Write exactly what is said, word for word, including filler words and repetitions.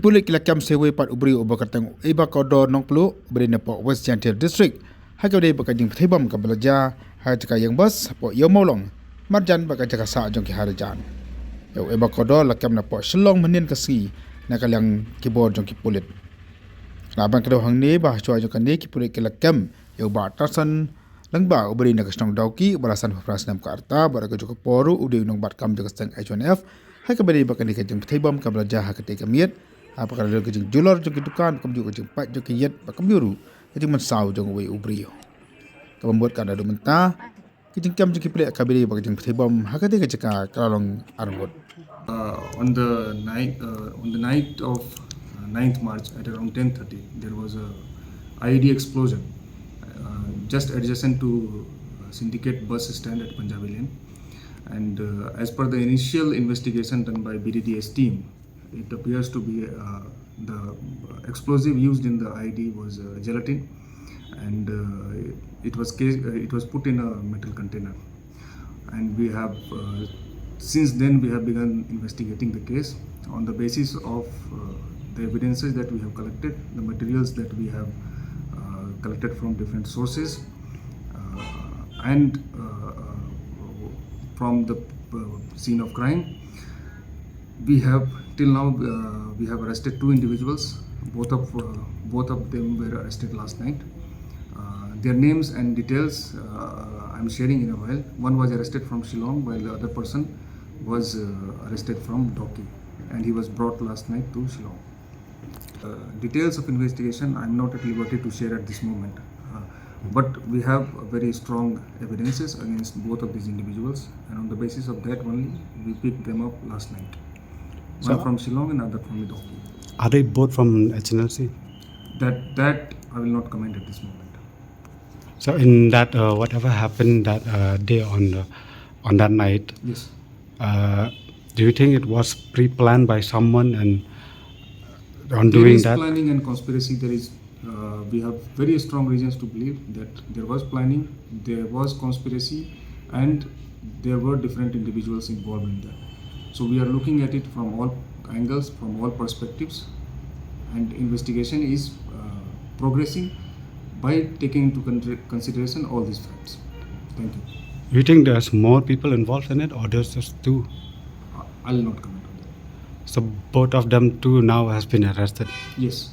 Pulit ki la kem sa iwei pat u briew uba kyrteng u Eba Kordor Nongpluh, uba dei napoh West Jaintia District, ha kaba dei bad ka jingpynthei bom kaba la jia ha ka jaka ïeng bus hapoh Ïew Mawlong marjan bad ka jaka sah jong ki Harijan. Ïa u Eba Kordor la kem napoh Shillong mynhynnin ka sngi na ka liang ki bor jong ki pulit. Ka la ban kdew hangne ba hashwa jong kane ki pulit ki la kem ïa u Bah Tarsan Lyngba uba dei na ka shnong Dawki, uba la sanphew phra snem ka rta, bad ha kajuh ka por ruh u dei u nongbat kam jong ka seng H Y N F, ha kaba dei bad kane ka jingpynthei bom kaba la jia ha katei ka miet, ha kaba ka la don ka jingjulor jong ki dukan, bad kumjuh ka jingpait jong ki ïit, bad kumjuh ruh ka jingmynsaw jong uwei u briew. Kaba mut ka naduh mynta ka jingkem jong ki pulit kaba dei bad ka jingpynthei bom ha katei ka jaka ka la long arngut. Uh, on the night, uh, on the night of uh, ninth March at around ten thirty, there was a I E D explosion uh, just adjacent to uh, Syndicate bus stand at Punjabi Lane. And uh, as per the initial investigation done by B D D S team, it appears to be uh, the explosive used in the I E D was uh, gelatin, and uh, it was case, uh, it was put in a metal container. And we have, uh, since then, we have begun investigating the case on the basis of uh, the evidences that we have collected, the materials that we have uh, collected from different sources, uh, and uh, uh, from the uh, scene of crime. We have, till now, uh, we have arrested two individuals. Both of uh, both of them were arrested last night. Uh, their names and details uh, I'm sharing in a while. One was arrested from Shillong, while the other person was uh, arrested from Dawki, and he was brought last night to Shillong. Uh, details of investigation I'm not at liberty to share at this moment. Uh, but we have very strong evidences against both of these individuals, and on the basis of that only, we picked them up last night. One So- from Shillong and other from Dawki. Are they both from H N L C? That that I will not comment at this moment. So in that, uh, whatever happened that uh, day on the, on that night, Yes. uh, do you think it was pre-planned by someone and on There doing is that? planning and conspiracy. There is, uh, we have very strong reasons to believe that there was planning, there was conspiracy, and there were different individuals involved in that. So we are looking at it from all angles, from all perspectives, and investigation is uh, progressing by taking into con- consideration all these facts. Thank you. You think there's more people involved in it, or there's just two? I- I'll not comment on that. So both of them two now has been arrested. Yes.